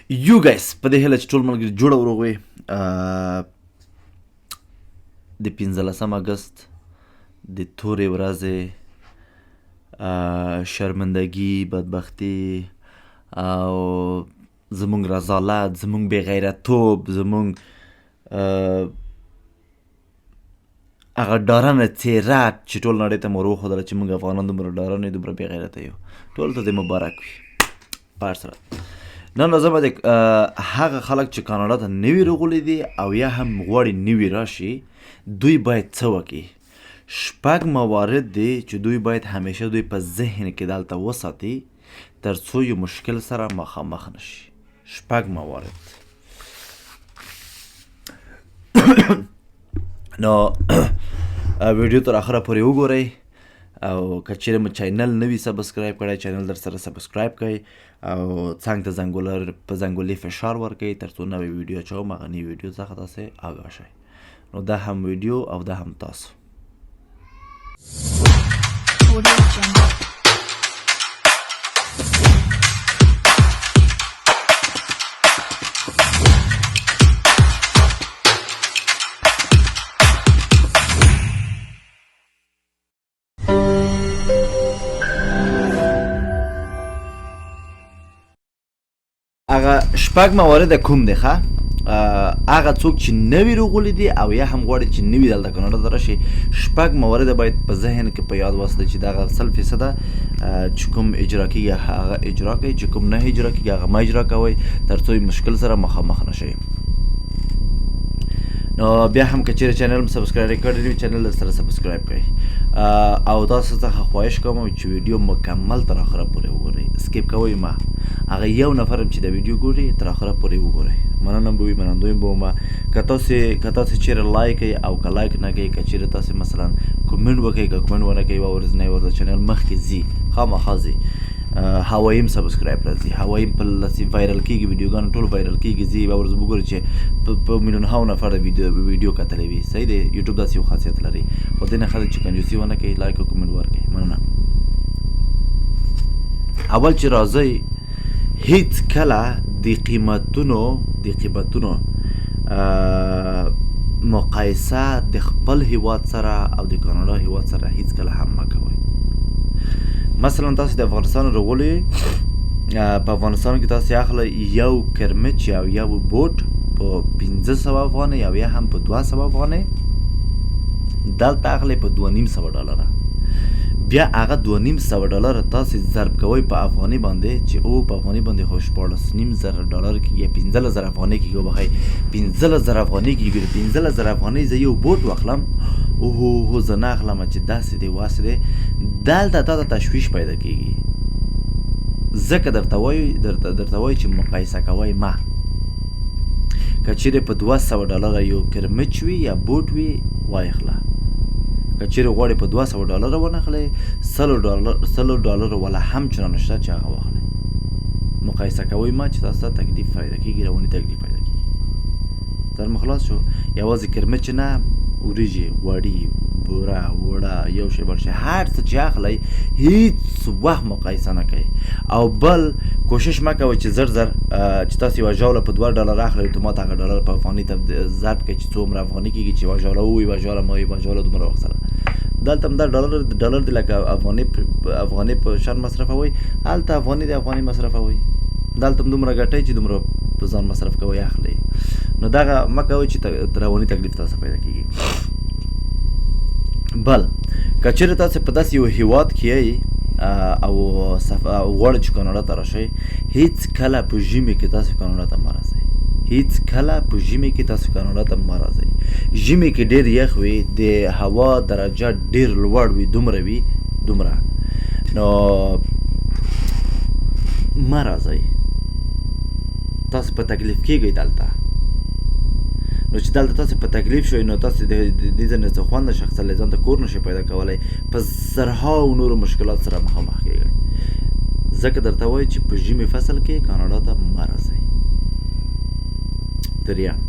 یو ګایس، په دې هیله چې ټول ملګري جوړ او روغ وي. د 15 اګست د تورې ورځې شرمندګي، بدبختي او زمونږ رذالت، زمونږ بې غیرتوب، زمونږ هغه ډارنه څېره چې ټول نړۍ ته مو ور وښودله چې موږ افغانان دومره ډارن یو، دومره بې غیرته یو، ټول ته دې مبارک وي. په هر صورت نن راځم د هغه خلک چې کاناډا ته نوي راغلي دي او یا هم غواړي نوي راشي، دوی باید څه وکړي. شپږ موارد دي چې دوی باید همیشه دوی په ذهن کې دلته وساتي تر څو یو مشکل سره مخامخ نشي. شپږ موارد. نو ویډیو تر اخره پورې وګورئ او که چیرې مو channel نه وي subscribe کړی، channel در سره subscribe کړئ او څنګ ته زنګولر په زنګولې فشار ورکړئ تر څو نوې ویډیو اچوم، هغه نوې ویډیو څخه تاسې آګاه شئ. نو دا هم ویډیو او دا هم تاسو. Audio Jungle. هغه شپږ موارد کوم دي؟ ښه، هغه څوک چې نوي راغلي دي او یا هم غواړي چې نوي دلته کاناډا ته راشي، شپږ موارد باید په ذهن کې په یاد وساتي چې دغه 100% چې کوم اجرا کېږي هغه اجرا کوي، چې کوم نه اجرا کېږي هغه مه اجرا کوئ تر څو یې مشکل سره مخامخ نه شئ. نو بیا هم که چیرې channel مو subscribe کړی نه وي، channel در سره subscribe کړئ او تاسو څخه خواهش کوم چې ویډیو مکمل تر اخره پورې وګورئ، skip کوئ مه. هغه یو نفر هم چې دا ویډیو ګوري تر اخره پورې وګورئ، مننه به وي، منندوی به وم. که تاسې چیرې like کوئ او که like نه کوئ، که چیرې تاسې مثلا کومنټ وکړئ، که کومنټ ونه کوئ، یوه ورځ نه یوه ورځ channel مخکې ځي، خامخا ځي. هوایي هم subscribe راځي، هوایي هم په لسي viral کېږي، ویډیوګان ټول viral کېږي، ځي. یوه ورځ وګورئ چې په میلیون هاو نفر ویډیو کتلی وي. صحیح دی، یوټیوب داسې یو خاصیت لري، خو دې نه ښه دی چې کنجوسي ونه کوي، like او کومنټ ورکړئ. مننه. اول چې راځئ، هیڅ کله د قیمتونو مقایسه د خپل هیواد سره او د کاناډا هیواد سره هیڅ کله هم مه کوئ. مثلا تاسو د افغانستان راغلي، په افغانستان کې تاسو اخلئ یو کرمچ او یو بوټ په 500 افغانۍ او یا هم په 200 افغانۍ، دلته اخلئ په 250 ډالره. بیا هغه 250 ډالر تاسو ضرب کوئ په افغاني باندې چې او په افغاني باندې خو 16,500 ډالر کېږي یا 15,000 افغانۍ کېږي. وبخښئ، 15,000 افغانۍ کېږي. 15,000 افغانۍ زه یو بوټ واخلم؟ اوهو هو، زه نه اخلم چې داسې دی واسې دی. دلته تا ته تشویش پیدا کېږي، ځکه درته وایي چې مقایسه کوئ مه. که چیرې په 200 ډالر یو کرمچ وي یا بوټ وي، وایخله. که چیرې غواړې په 200 ډالر ونخلې، 100 ډالر 100 ډالر ولا هم چنان شته چې هغه واخلې. مقایسه کوئ ما چې تاسو ته تکلیف پیدا کېږي، رواني تکلیف پیدا کېږي. سر مو خلاص شو. یوازې کرمچ نه، وریجې، غوړي، بوره، وړه، یو شی بل شی، هر څه چې اخلئ هیڅ وخت مقایسه نه کوئ. او بل کوشش مه کوئ چې زر زر چې تاسو یوه ژاوله په 2 ډالر اخلئ، اتومات هغه ډالر په افغانۍ ته ضرب کړئ چې څومره افغانۍ کېږي چې یوه ژاوله و یوه ژاوله ما یوه ژاوله دومره واخیستله. دلته هم دا ډالر ډالر دی، لکه افغانۍ په شان مصرفوئ. هلته افغانۍ د افغانۍ مصرفوئ، دلته هم دومره ګټئ چې دومره په ځان مصرف کوئ اخلئ. نو دغه مه کوئ چې رواني تکلیف تاسو پیدا کېږي. بل، که چیرې تاسو په داسې یو هیواد کې یئ او غواړئ چې کاناډا ته راشئ، هیڅ کله په ژمي کې تاسو کاناډا ته مه راځئ. هیڅ کله په ژمي کې تاسو کاناډا ته مه راځئ. ژمي کې ډیر یخ وي، د هوا درجه ډیر لوړ وي، دومره وي دومره، نو مه راځئ، تاسو په تکلیف کیږئ دلته. نو چې دلته تاسو په تکلیف شئ، نو تاسو د دې ځای نه څه خوند نشئ اخیستلی، ځان ته کور نشئ پیدا کولی، په زرهاو نورو مشکلات سره مخامخ کیږئ. ځکه درته وایي چې په ژمي فصل کې کاناډا ته مه راځئ. دریم،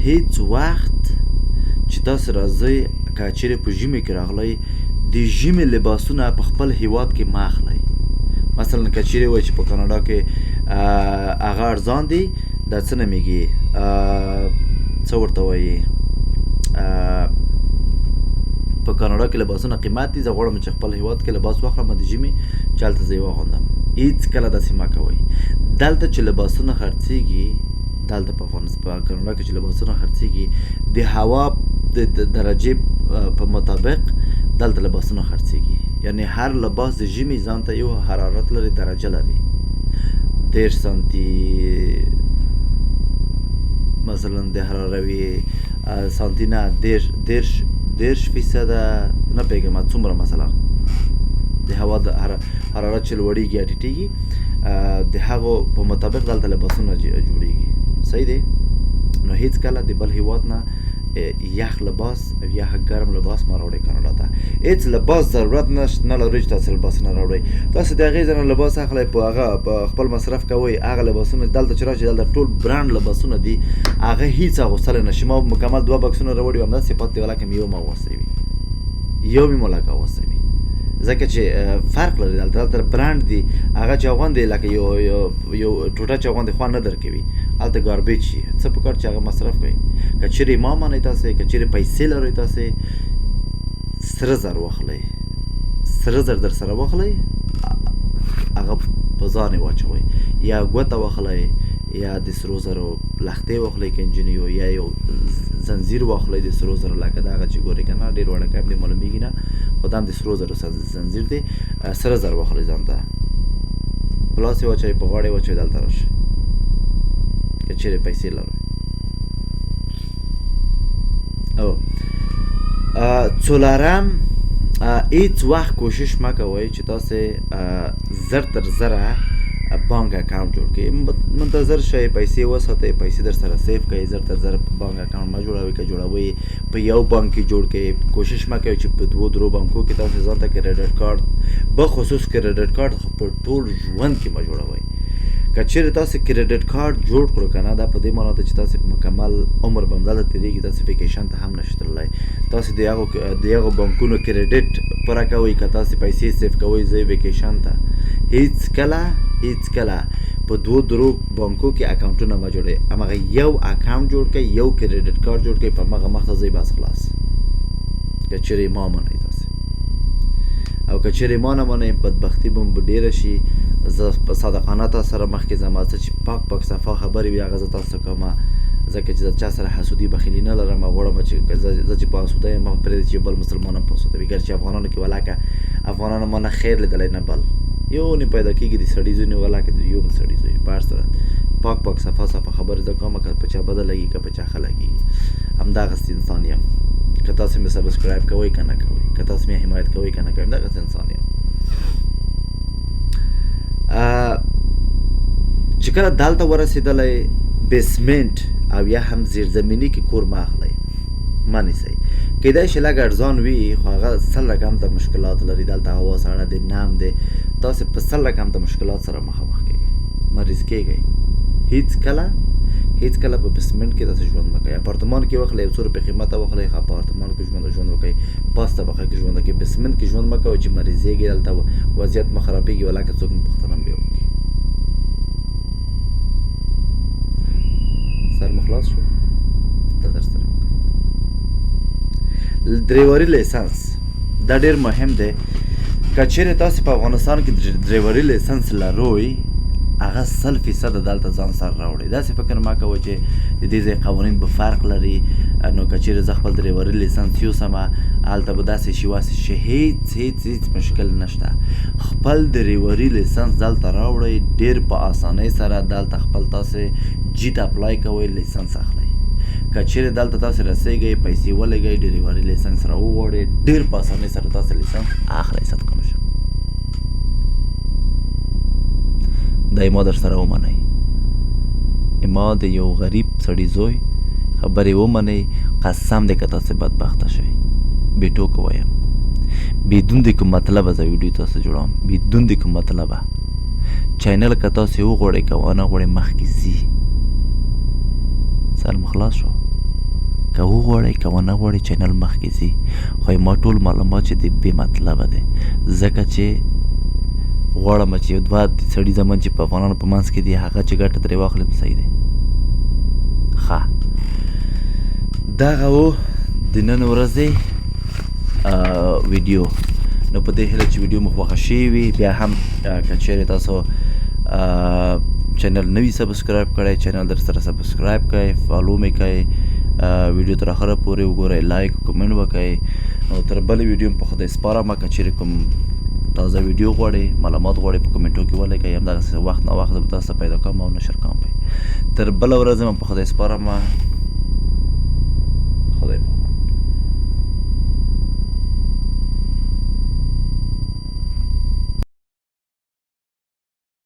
هیڅ وخت چې تاسو راځئ، که چیرې په ژمي کې راغلئ، د ژمي لباسونه په خپل هیواد کې مه اخلئ. مثلا که چیرې وای چې په کاناډا کې هغه ارزان دي، دا څه نومېږي، څه ورته وایي، په کاناډا کې لباسونه قیمت دي، زه غواړم چې خپل هیواد کې لباس واخلم د ژمي چې هلته زه یې واغوندم. هیڅکله داسې مه کوئ. دلته چې لباسونه خرڅېږي، دلته په افغانستان په کاناډا کې چې لباسونه خرڅېږي د هوا د درجې په مطابق دلته لباسونه خرڅېږي. یعنی هر لباس د ژمي ځان ته یو حرارت لري، درجه لري، 30 سانتي مثلا د حراروي سانتي نه 30% نه پوهېږم څومره، مثلا د هوا د حرارت چې لوړېږي یا ټیټېږي د هغو په مطابق دلته لباسونه جوړېږي. صحیح دی؟ نو هیڅکله د بل هیواد نه یخ لباس او یا ګرم لباس مه راوړئ کاناډا ته. هیڅ لباس ضرورت نه لرئ چې تاسو لباسونه راوړئ. تاسو د هغې ځای نه لباس اخلئ، په هغه په خپل مصرف کوئ. هغه لباسونه دلته چې راشي، دلته ټول برانډ لباسونه دي، هغه هیڅ اغوستلی نه شي. ما مکمل 2 بکسونه راوړي وو، همداسې پاتې دی، ولاکه مې یو ما اغوستی وي، یو مې مو لکه اغوستی وي، ځکه چې فرق لري. دلته برانډ دي، هغه چې اغوندې لکه یو یو یو ټوټه چې اغوندې خوا نه درکوي، هلته ګاربیج شي. څه په کار چې هغه مصرف کوي. که چیرې ما منئ تاسې، که چیرې پیسې لرئ تاسې، سره زر واخلئ، سره زر در سره واخلئ، هغه په ځان یې واچوئ، یا ګوته واخلئ، یا د سرو زرو لښتې واخلئ که نجونې یو، یا یو زنځیر واخلئ د سرو زرو، لکه دغه چې ګورئ که نه ډېر وړوکی هم دی معلومېږي نه، خو دا هم د سرو زرو زنځیر دی. سره زر واخلئ ځان ته، په لاس یې واچوئ، په غاړه یې واچوئ، دلته راشئ که چیرې پیسې لرئ. او څلورم، هیڅ وخت کوشش مه کوئ چې تاسې زر تر زره بانک اکاونټ جوړ کړئ. منتظر شئ، پیسې وساتئ، پیسې در سره save کړئ. زر تر زره بانک اکاونټ مه جوړوئ. که جوړوئ په یو بانک کې جوړ کړئ. کوشش مه کوئ چې په 2-3 بانکو کې تاسې ځان ته credit card، بخصوص credit card خو په ټول ژوند کې مه جوړوئ. که چیرې تاسې credit card جوړ کړو که نه، دا په دې معنا ده چې تاسې مکمل عمر به همدلته تېرېږي، تاسې vacation ته هم نشئ تللی. تاسې د هغو بانکونو credit پوره کوئ، که تاسې پیسې save کوئ ځئ vacation ته. هیڅکله په 2-3 بانکو کې اکاونټونه مه جوړئ. هماغه یو اکاونټ جوړ کړئ، یو credit card جوړ کړئ، په هماغه مخته ځئ، بس خلاص. که چیرې ما منئ تاسې، او که چیرې ما نه منئ بدبختي به مو ډېره شي. زه په صادقانه تاسو سره مخکې ځم، څه چې پاک پاک صفا خبرې وي هغه زه تاسو ته کوم، ځکه چې زه چا سره حسودي بخیلي نه لرم. او غواړم چې زه چې په آسوده یم، ما پرېږدي چې بل مسلمان هم په آسوده وي. ګرچې افغانانو کې ولاکه افغانانو ما نه خیر لیدلی نه بل، یو نه پیدا کېږي د سړي زوی نه، ولاکه د یو سړي زوی. په هر صورت پاک پاک صفا صفا خبرې زه کوم، که په چا بده لګي که په چا ښه لګېږي، همدغسې انسان یم. که تاسو مې subscribe کوئ که نه کوئ، که تاسو مې حمایت کوئ که نه کوئ، همدغسې انسان یم. چې کله دلته ورسېدلی، basement او یا هم زیرزمیني کې کور مه اخلئ، مه نیسئ. کیدای شي لږ ارزان وي، خو هغه سل رقم ته مشکلات لري. دلته هوا سړه دی، نم دی، تاسې په سل رقم ته مشکلات سره مخامخ کېږئ، مریض کېږئ. هیڅکله په basement کې تاسې ژوند مه کوئ. اپارتمان کې واخلئ، یو څو روپۍ قیمته واخلئ، ښه اپارتمان کې ژوند وکړئ، پاس طبقه کې ژوند وکړئ، basement کې ژوند مه کوئ چې مریضېږئ، دلته وضعیت مو خرابېږي، ولاکه څوک مو پوښتنه هم بیا وکړي. سر مو خلاص شو، دا در سره وکړئ. ډریوري license دا ډېر مهم دی. که چیرې تاسې په افغانستان کې ډریوري license لرئ، هغه 100% دلته ځان سره راوړئ. داسې فکر مه کوئ چې د دې ځای قوانین به فرق لري، نو که چیرې زه خپل ډریوري license یوسم هلته به داسې شي واسې شي. هیڅ هیڅ هیڅ مشکل نشته. خپل ډریوري license دلته راوړئ، ډېر په اسانۍ سره دلته خپل تاسې G ته apply کوئ، license اخلئ. که چیرې دلته تاسې رسېږئ، پیسې ولګئ، ډریوري license راوغواړئ، ډېر په اسانۍ سره تاسې license اخلئ. صدقه مشه دا ما در سره ومنئ، ما د یو غریب سړي زوی خبرې ومنئ. قسم دی که تاسې بدبخته شئ، بې ټوکه وایم، بدون د کوم مطلبه زه ویډیو تاسو جوړوم، بدون د کوم مطلبه. channel که تاسې وغواړئ که ونه غواړئ مخکې ځي. سر مو خلاص شو. که وغواړئ که ونه غواړئ channel مخکې ځي. خو ما ټول معلومات چې دی بې مطلبه دی، ځکه چې غواړم چې یو دوه د سړي زمن چې په افغانانو په منځ کې دي هغه چې ګټه ترې واخلم، صحیح دی. ښه، دغه و د نن ورځې ویډیو. نو په دې هیله چې ویډیو مو خوښه شوې وي. بیا هم که چیرې تاسو چینل نوی سبسکرایب کړئ، چینل در سره سبسکرایب کړئ، فالو مې کړئ، ویډیو تر اخره پورې وګورئ، لایک او کمنټ وکړئ. نو تر بلې ویډیو په خدای سپارم. که چیرې کوم تازه ویډیو غواړئ، معلومات غواړئ، په کمنټو کې ولیکئ، همدغسې وخت نا وخت به تاسو ته پیدا کوم او نشر کوم. تر بله ورځ مو په خدای سپارم.